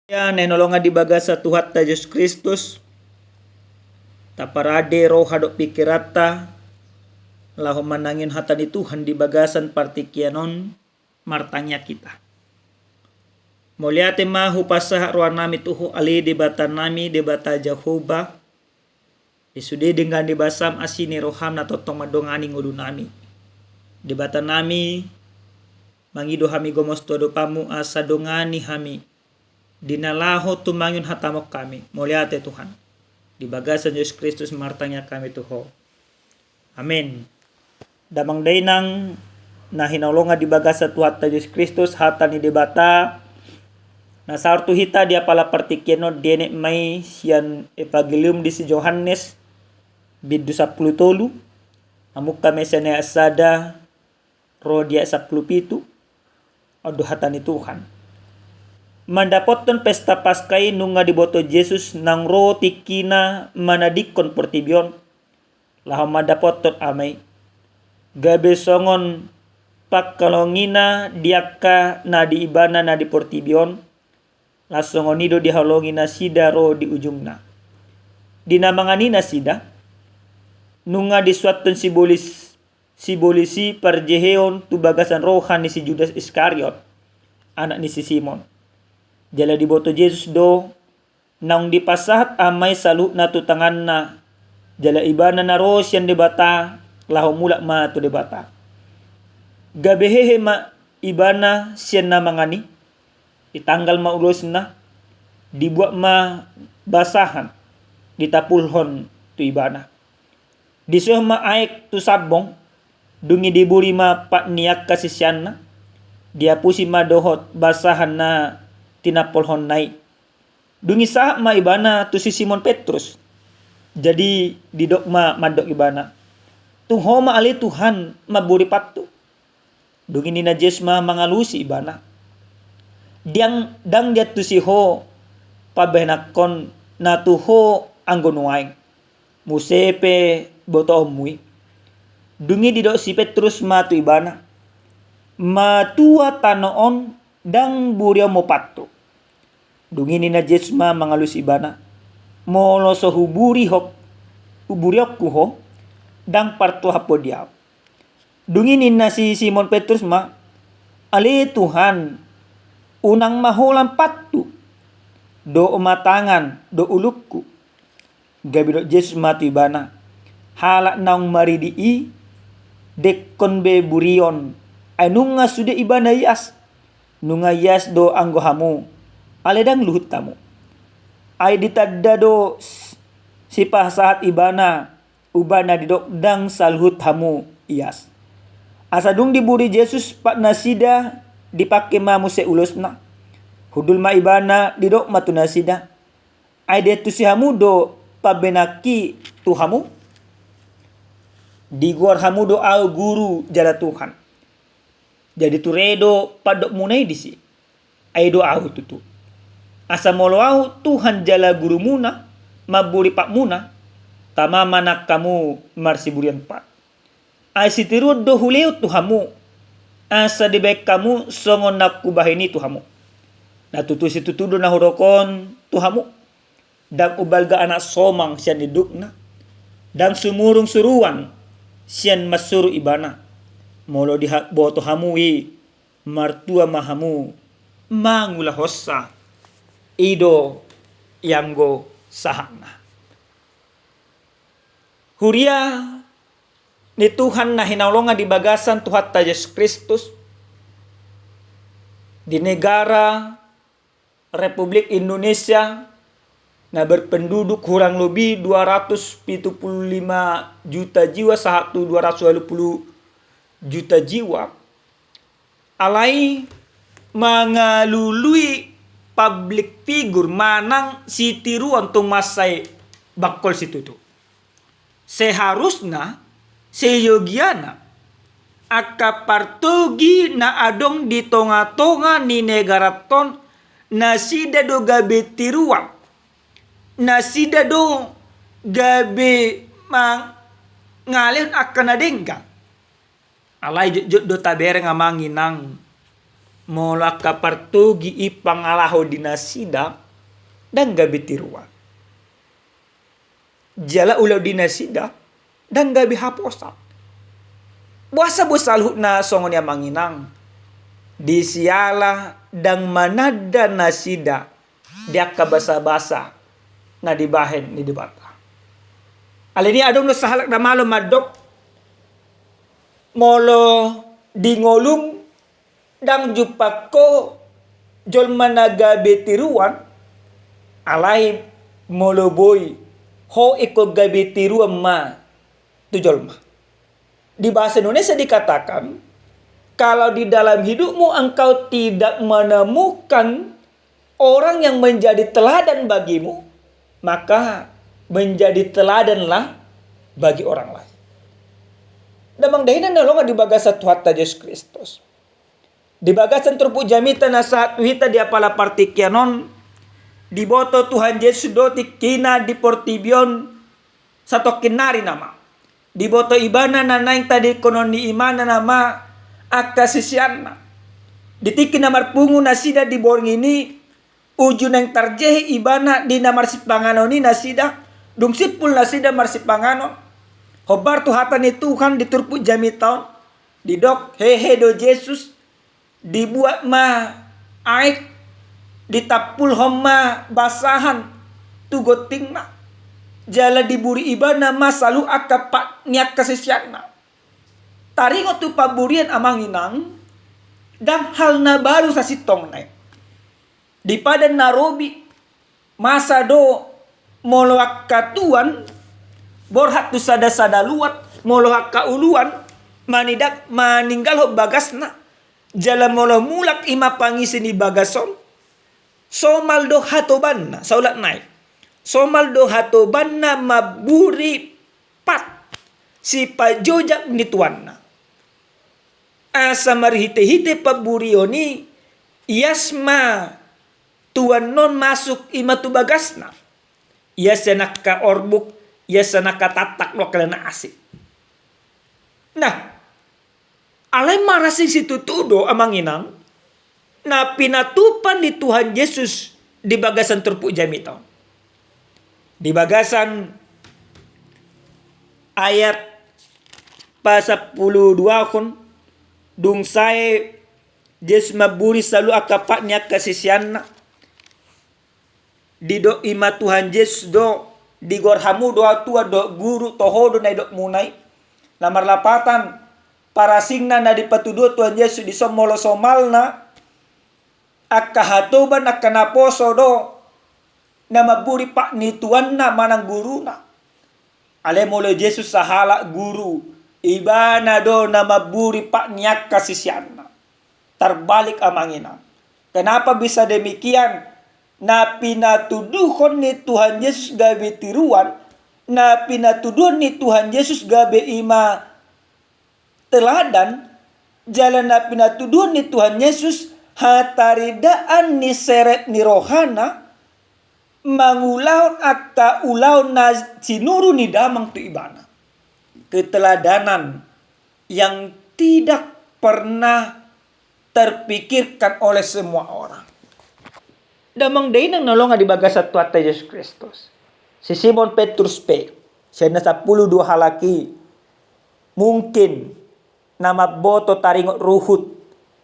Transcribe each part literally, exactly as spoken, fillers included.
Ia na hinaholongan di bagasan Tuhanta Jesus Kristus, taparade roha dohot pikiranta laho manangihon hata ni Tuhan di bagasan partingkian on. Martangiang hita. Mauliate ma hupasahat rohanami tu Ho ale Debatanami, Debata Jahowa, di sude denggan ni basaM, asi ni rohaM na tongtong mandongani ngolunami. Debatanami, mangido hami gomos tu adopanMu asa dongani hami di na laho tumangihon hataMu hami. Mauliate Tuhan. Di bagasan Jesus Kristus martangiang hami tu Ho. Amin. Damang dainang na hinaholongan di bagasan Tuhanta Jesus Kristus, hata ni Debata na sahat tu hita di apala partingkian on dienet ma i sian Evangelium di si Johannes, bindu sampulu tolu, mamungka ma i sian ayat sada ro di ayat sampulu pitu. On do hata ni Tuhan. Mandapothon pesta Paska i nunga diboto Jesus naung ro tingkina manadingkon portibi on, laho mandapothon Ama i. Gabe songon pangkaholongina di angka na di Ibana na di portibi on, laos songon i do dihaholongi nasida ro di ujungna. Di na mangan i nasida, nunga disuanhon sibolis, sibolis i parjeheon tu bagasan roha ni si Judas Iskariot, anak ni si Simon. Jala diboto Jesus do naung dipasahat Ama i saluhutna tu tanganna, jala Ibana na ro sian Debata, laho mulak ma tu Debata. Gabe hehe ma Ibana sian na mangan i, ditanggal ma ulosna, dibuat ma basahan, ditapulhon tu Ibana. Disohot ma aek tu sambong, dung i diburi ma pat ni angka siseanna, diapusi ma dohot basahan na tinampolhonna i. Dung i sahat ma Ibana tu si Simon Petrus. Jadi didok ma mandok Ibana, "Tung Ho ma ale Tuhan mamburi pathu?" Dung i ninna Jesus ma mangalusi Ibana, "Ndang, ndang diantusi ho pambahenanhon na tu ho anggo nuaeng. Muse pe botoonmu i." Dung i didok si Petrus ma tu Ibana, "Matua tano on ndang burionmu pathu." Dung i ninna Jesus ma mangalusi Ibana, "Molo so huburi ho, huburionku ho, ndang partuahonmu di ahu." Dung i ninna si Simon Petrus ma, "Ale Tuhan, unang ma holan pathu, do ma tangan dohot ulungku." Gabe didok Jesus ma tu ibana, "Halak naung maridi i, dengkon be burion, ai nunga sude ibana ias. Nunga ias do anggo hamu, alai ndang luhut hamu." Ai ditanda do s-, sipasahat ibana, umbahen na didok ndang saluhut hamu ias. Asa dung diburi Jesus pat nasida, dipangke ma muse ulosna. Hundul ma ibana, didok ma tu nasida, "Ai diantusi hamu do pambahenanki tu hamu? Digoar hamu do ahu Guru jala Tuhan. Jadi ture do pandokmuna i disi. Ai i do ahu tutu. Asa molo ahu Tuhan jala Gurumuna, mamburi patmuna, tama ma nang hamu marsiburion pat. Ai sitiruon do hulehon tu hamu, asa dibahen hamu songon na hubahen i tu hamu. Na tutu situtu do na hudok on tu hamu. Ndang umbalga anak somang sian indukna, ndang sumurung suruan sian mansuru ibana. Molo diboto hamu i, martua ma hamu mangulahonsa. I do ianggo sahatna." Huria ni Tuhan na hinaholongan di bagasan Tuhanta Jesus Kristus, di negara Republik Indonesia na berpenduduk kurang lebih dua ratus pitu puluh lima juta jiwa, sahat tu dua ratus walu puluh juta jiwa, alai mangalului publik figur manang sitiruon tu mansai bangkol situtu. Seharusna, seyogiana, angka partogi na adong di tongatonga ni negara on, nasida do gabe tiruan, nasida do gabe mangalehon angka na denggan. Alai jotjot do tabereng amang inang, Molo angka partogi i pangalaho di nasida, ndang gabe tiruan. Jala ulaon di nasida, ndang gabe haposan. Boasa boi saluhutna songon i amang inang? Di siala ndang mananda nasida di angka basabasa na dibahen ni Debata. Alani i adong do sahalak na malo mandok, molo di ngolum ndang jumpang ho jolma na gabe tiruan, alai molo boi ho ingkon gabe tiruan ma tu jolma. Di bahasa Indonesia dikatakan, kalau di dalam hidupmu engkau tidak menemukan orang yang menjadi teladan bagimu, maka menjadi teladanlah bagi orang lain. Damang dainang na hinaholongan di bagasan Tuhanta Jesus Kristus. Di bagasan turpuk jamita na sahat tu hita di apala partingkian on, diboto Tuhan Jesus do tingkina di portibi on satongkin nari nama. Diboto ibana na naeng tadingkonon ni imana nama angka siseanna. Di tingki na marpungu nasida di borngin i, uju naeng tarjehe ibana di na marsipanganon i nasida, dung simpul nasida marsipanganon. Hombar tu hata ni Tuhan di turpuk jamita on, didok hehe do Jesus, dibuat ma aek, ditampulhon ma basahan tu gontingna, jala diburi ibana ma saluhut angka pat ni angka siseanna. Taringot tu pamburion amang inang, ndang hal na baru sasintongna i. Di padan na robi, masa do molo angka tuan borhat tu sada-sada luat, molo angka uluan manidak maninggalhon bagasna, jala molo mulak i ma pangisi ni bagas on, somal do hatobanna, saulak nai. Somal do hatobanna mamburi pat sipajojak ni tuanna. Asa marhite-hite pamburion i, ias ma tuan on masuk i ma tu bagasna. Ias sian angka orbuk, ias sian angka tantak do angka na asing. Nah, alai marasing situtu do amang inang, na pinatupa ni Tuhan Jesus di bagasan turpuk jamita on. Di bagasan ayat pasampulu duahon, dung sae Jesus mamburi saluhut angka pat ni angka siseanna, didok i ma Tuhan Jesus do, digoar hamu do ahu tuan dohot guru, toho do na idokmuna i. Na marlapatan, parasingna na dipatuduhon Tuhan Jesus dison molo somalna, angka hatoban angka naposo do na mamburi pat ni tuanna manang guruna. Alai molo Jesus sahalak guru, ibana do na mamburi pat ni angka siseanna. Tarbalik amang inang. Kenapa bisa demikian? Na pinatuduhon ni Tuhan Jesus gabe tiruan, na pinatuduhon ni Tuhan Jesus gabe i ma teladan, jala na pinatuduhon ni Tuhan Jesus hataridaan ni serep ni rohana, mangulahon angka ulaon na sinuru ni Damang tu ibana. Keteladanan yang tidak pernah terpikirkan oleh semua orang. Damang dainang na hinaholongan di bagasan Tuhanta Jesus Kristus. Si Simon Petrus pe, sian na sampulu dua halak i, mungkin na mamboto taringot ruhut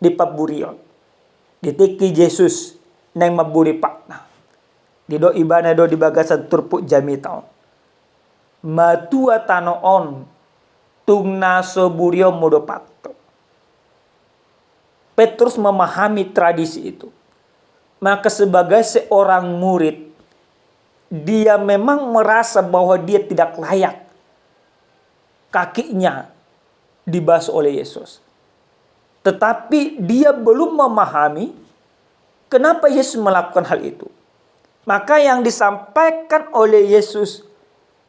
di pamburion. Di tingki Jesus naeng mamburi patna, didok ibana do di bagasan turpuk jamita on, matua tano on, tung na so burionmu do patku. Petrus memahami tradisi itu. Maka sebagai seorang murid, dia memang merasa bahwa dia tidak layak kakinya dibasuh oleh Yesus. Tetapi dia belum memahami kenapa Yesus melakukan hal itu. Maka yang disampaikan oleh Yesus,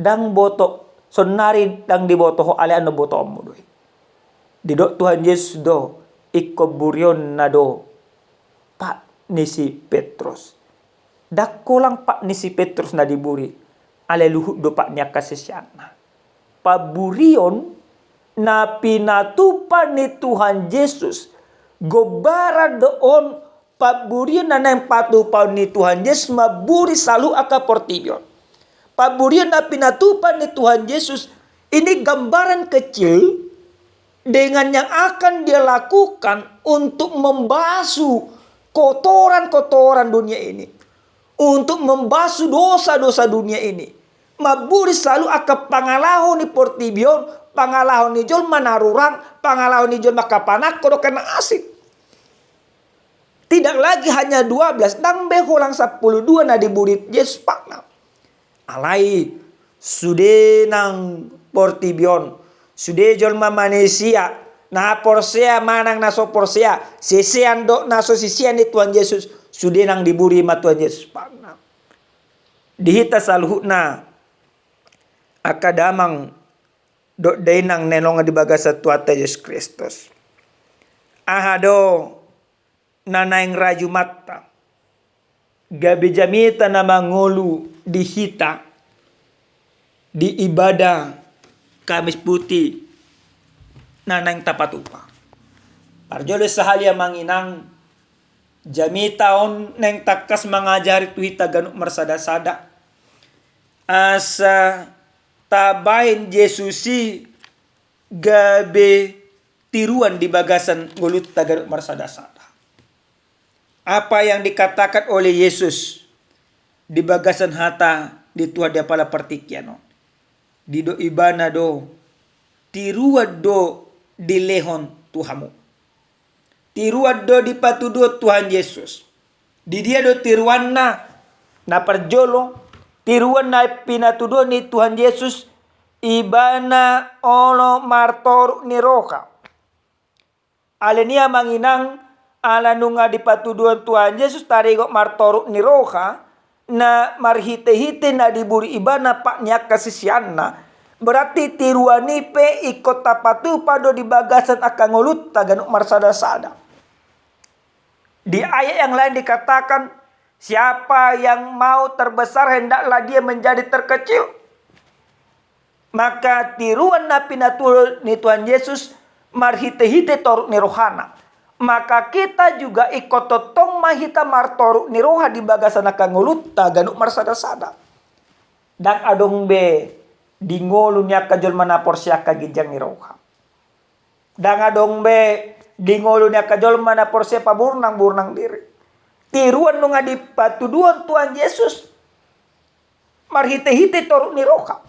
ndang boto, sonari ndang diboto ho, alai annon botoonmu do i. Didok Tuhan Yesus do, ingkon burionna do pat ni si Petrus. Ndang holan pat ni si Petrus na diburi, alai luhut do pat ni angka siseanna. Pamburion na pinatupa ni Tuhan Jesus Gombaran do on pamburion na naeng patupaon ni Tuhan Yesus mamburi saluhut angka portibi on. Pamburion na pinatupa ni Tuhan Yesus ini gambaran kecil dengan yang akan dia lakukan untuk membasuh kotoran-kotoran dunia ini, untuk membasuh dosa-dosa dunia ini. Mamburi saluhut angka pangalaho ni portibi on, pangalaho ni jolma na rurang, pangalaho ni jolma angka panangko dohot angka na asing. Tidak lagi hanya dua belas, ndang be holan sampulu dua na diburi Jesus patna. Alai sude nang portibi on, sude jolma manisia, na porsea manang na so porsea, sisean dohot na so sisean ni Tuhan Jesus, sude nang diburi ma Tuhan Jesus patna. Di hita saluhutna, angka damang dohot dainang na hinaholongan di bagasan Tuhanta Jesus Kristus, aha do na naeng rajumanta gabe jamita na mangolu di hita di ibadah Kamis Putih na naeng tapatupa? Parjolo sahali, amang inang, jamita on naeng tangkas mangajari tu hita ganup marsada-sada, asa tabaen Jesus i gabe tiruan di bagasan ngolunta ganup marsada-sada. Apa yang dikatakan oleh Yesus di bagasan hata ni Tuhan di apala partingkian on? Didok Ibana do, tiruan do dilehon tu hamu. Tiruan do dipatuduhon Tuhan Jesus. Di dia do tiruanna? Na parjolo, tiruan na pinatuduhon ni Tuhan Jesus, Ibana olo martoruk ni roha. Alani i, amang inang, ala nunga dipatuduhon Tuhan Jesus taringot martoruk ni roha, na marhite-hite na diburi Ibana pat ni angka siseanna, berarti tiruan i pe ingkon tapatupa do di bagasan angka ngolunta ganup marsada-sada. Di ayat yang lain dikatakan, "Siapa yang mau terbesar, hendaklah dia menjadi terkecil." Maka tiruan na pinatuduhon ni Tuhan Jesus marhite-hite toruk ni rohana. Maka hita juga ingkon tongtong ma hita martoruk ni roha di bagasan angka ngolunta ganup marsada-sada. Ndang adong be di ngolu ni angka jolma na porsea angka ginjang ni roha. Ndang adong be di ngolu ni angka jolma na porsea paburnang-burnang diri. Tiruan nunga dipatuduhon Tuhan Jesus marhite-hite toruk ni roha.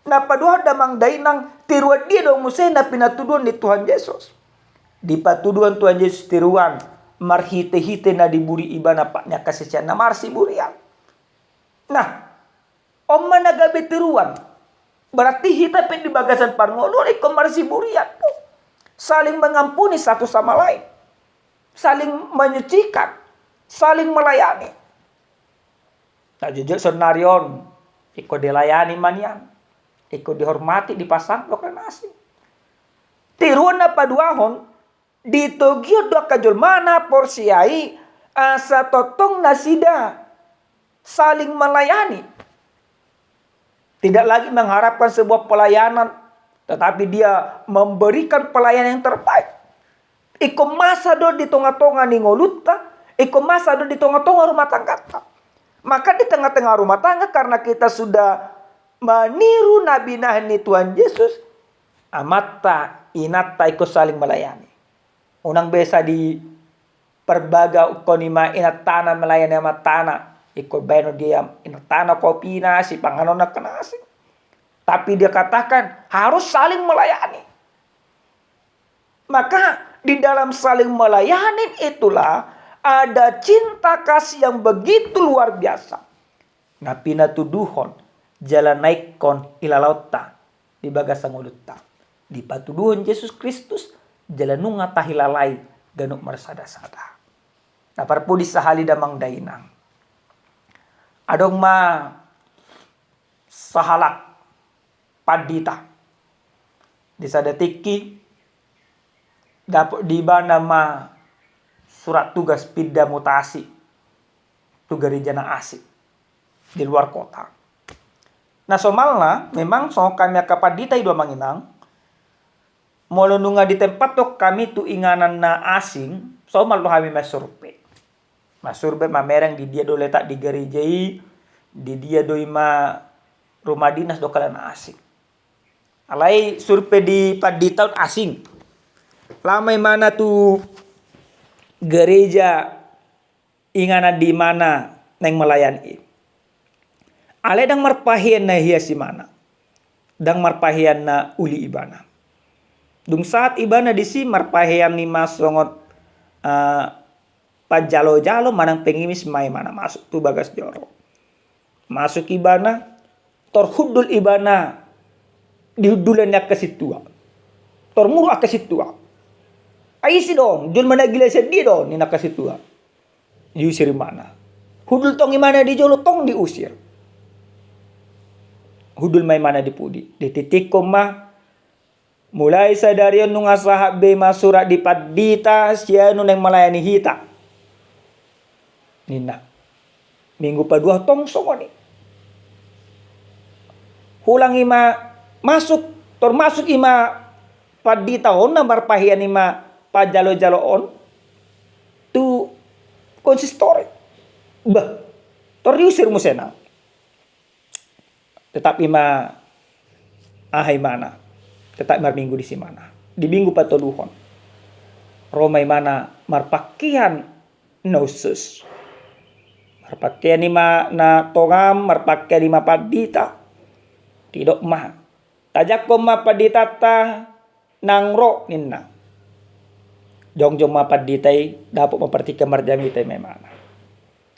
Na paduahon, damang dainang, tiruan dia do muse na pinatuduhon ni Tuhan Jesus? Dipatuduhon Tuhan Jesus tiruan marhite-hite na diburi Ibana pat ni angka siseanna marsiburian. Nah, on ma na gabe tiruan. Berarti hita pe di bagasan parngoluon ingkon marsiburian. Saling mengampuni satu sama lain. Saling menyucikan. Saling melayani. Na jotjot saonari on, ingkon dilayani ma nian. Ingkon dihormati, dipasangap dohot na asing. Tiruan na paduahon, ditogihon do angka jolma na porsea i asa tongtong nasida saling melayani. Tidak lagi mengharapkan sebuah pelayanan, tetapi dia memberikan pelayanan yang terbaik. Ingkon masa do di tonga-tonga ni ngolunta, ingkon masa do di tonga-tonga rumah tanggata. Maka di tengah-tengah rumah tangga, karena kita sudah maniru na binahen ni Tuhan Jesus, amanta, inanta ingkon saling melayani. Unang be asa diparbaga, ingkon i ma inantana melayani amantana. Ingkon baenon di inantana kopina, sipanganon na asing. Tapi dia katakan harus saling melayani. Maka di dalam saling melayani itulah ada cinta kasih yang begitu luar biasa. Na pinatuduhon jala na ingkon hilalaonta di bagasan ngolunta. Dipatuduhon Jesus Kristus jala nunga tahilalai ganup marsada-sada. Na parpudi sahali, damang dainang. Adong ma sahalak pandita. Di sada tingki dapot di ibana ma surat tugas pindah mutasi tu gareja na asing di luar kota. Na somalna memang songon hami angka pandita i do, amang inang, molo nunga ditempathon hami tu inganan na asing, somal do hami mansurvei. Mansurvei, mamereng di dia do letak di gareja i, di dia do i ma rumah dinas do halak na asing. Alai survei di pandita on asing. Laho ma imana tu gareja inganan di imana naeng melayani i. Alai ndang marpahean na hias imana. Ndang marpahean na uli ibana. Dung sahat ibana disi marpahean i ma songon, eh, panjalo-jalo manang pengimis ma imana masuk tu bagas joro. Masuk ibana, tor hundul ibana di hundulan ni angka sintua. Tor muruk angka sintua. Ai ise do on, jolma na gila sian dia do on, ninna angka sintua. Diusir imana. Hundul tong imana di jolo, tong diusir. Hundul ma imana di pudi. Dititikkon ma, mulai sadari on nunga sahat be ma surat di pandita sian on naeng melayani hita, ninna. Minggu paduahon tong songon i. Hulang i ma masuk, tor masuk i ma pandita on na marpahean i ma panjalo-jalo on tu konsistori. Bah, tor diusir muse nang. Tetap i ma aha imana, tetap marminggu disi imana. Di minggu patoluhon, ro ma imana marpahean na hushus. Marpahean i ma na tongam, marpahean i ma pandita. Didok ma, tajangkon ma panditanta nang ro, ninna. Jongjong ma pandita i, dapot ma partingkian marjamita i ma imana.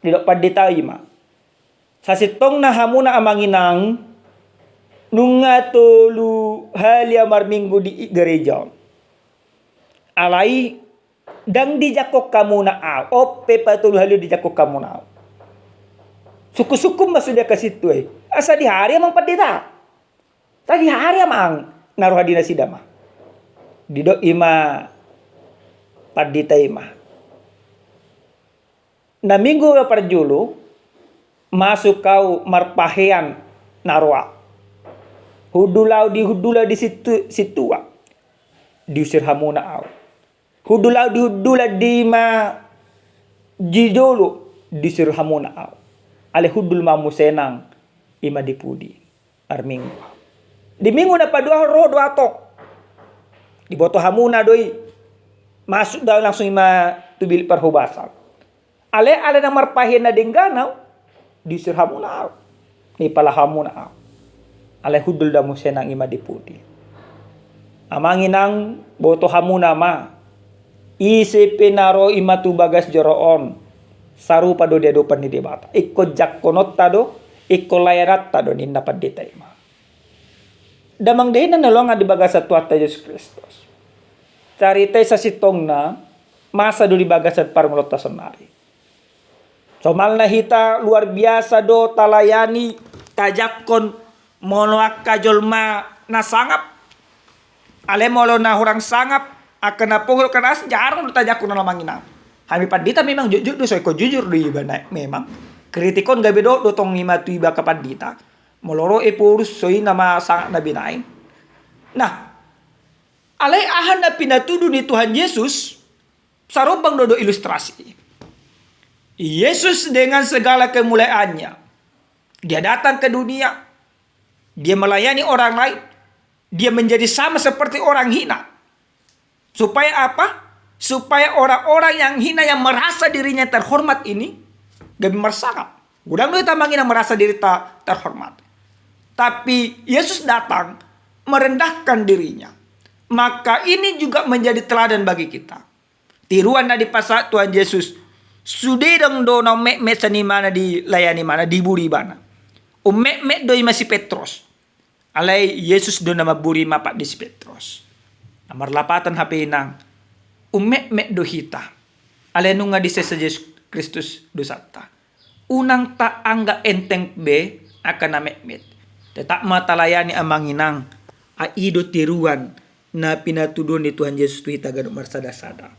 Didok pandita i ma, sasintongna hamuna amang inang, nunga tolu hali au marminggu di gareja on. Alai ndang dijangkon hamuna au, on pe patolu hali dijangkon hamuna au. Sungkun-sungkun ma sude angka sintua i. Asa di hari amang pandita. Tadi hari amang, na roha di nasida ma. Didok i ma pandita i ma, na minggu na parjolo, masuk au marpahean na roa. Hundul au di hundulan ni sintu-, sintua. Diusir hamuna au. Hundul au di hundulan di ma di jolo, diusir hamuna au. Alai hundul ma muse nang i ma di pudi. Marminggu. Di minggu na paduahon ro do au tong. Diboto hamuna do i. Masuk do au langsung i ma tu bilik parhobasan. Alai, alai na marpahean na denggan au, diusir hamuna au. Nipala hamuna au. Alai hundul do au muse nang i ma di pudi. Amang inang, boto hamuna ma. Ise pe na ro i ma tu bagas joro on, sarupa do di adopan ni Debata. Ingkon jangkononta do, ingkon layananta do, ninna pandita i ma. Damang dainang na hinaholongan di bagasan Tuhanta Jesus Kristus. Carita i sasintongna masa do di bagasan parngoluonta saonari. Somalna hita luar biasa do talayani, tajangkon molo angka jolma na sangap. Alai molo na hurang sangap, angka na poho angka na asing, jarang do tajangkon amang inang. Hami pandita memang jujur do, so ingkon jujur do iba na memang. Kritik on gabe dohot do tong i ma tu iba angka pandita. Molo ro ephorus, so i nama sangap na binaen. Nah, alai aha na pinatudu ni Tuhan Yesus, sarombang do do ilustrasi. Yesus dengan segala kemuliaannya, dia datang ke dunia, dia melayani orang lain, dia menjadi sama seperti orang hina. Supaya apa? Supaya orang-orang yang hina, yang merasa dirinya terhormat ini gabe marsangap. Godang do hita amang inang merasa diri ta-, terhormat. Tapi Yesus datang merendahkan dirinya. Maka ini juga menjadi teladan bagi kita. Tiruan na dipasahat Tuhan Yesus. Sude ndang do na ummetmet sian imana dilayani imana, diburi ibana. Ummetmet do i ma si Petrus. Alai Yesus do na mamburi mapat di si Petrus. Na marlapatan hape inang, ummetmet do hita. Alai nunga disesa Jesus Kristus dosanta. Unang taanggap enteng be angka na metmet. Tetap ma talayani amang inang. Ai i do tiruan na pinatuduhon ni Tuhan Yesus tu hita ganup marsada-sada.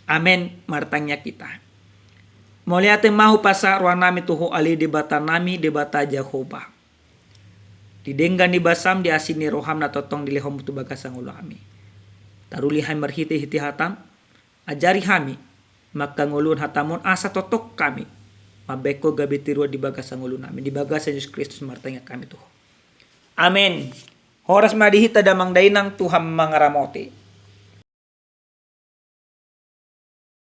Amen. Martangiang hita. Mauliate ma hupasahat rohanami tu Ho ale Debatanami, Debata Jahowa. Di denggan ni basam, di asi ni roham na tongtong dilehonmu tu bagasan ngolunami. Taruli hami marhite-hite hataM. Ajari hami mangkangoluhon hataMon asa tongtong hami mambahen Ho gabe tiruan di bagasan ngolunami. Di bagasan Jesus Kristus martangiang hami tu Ho. Amen. Horas ma di hita damang dainang, Tuhan mangaramoti.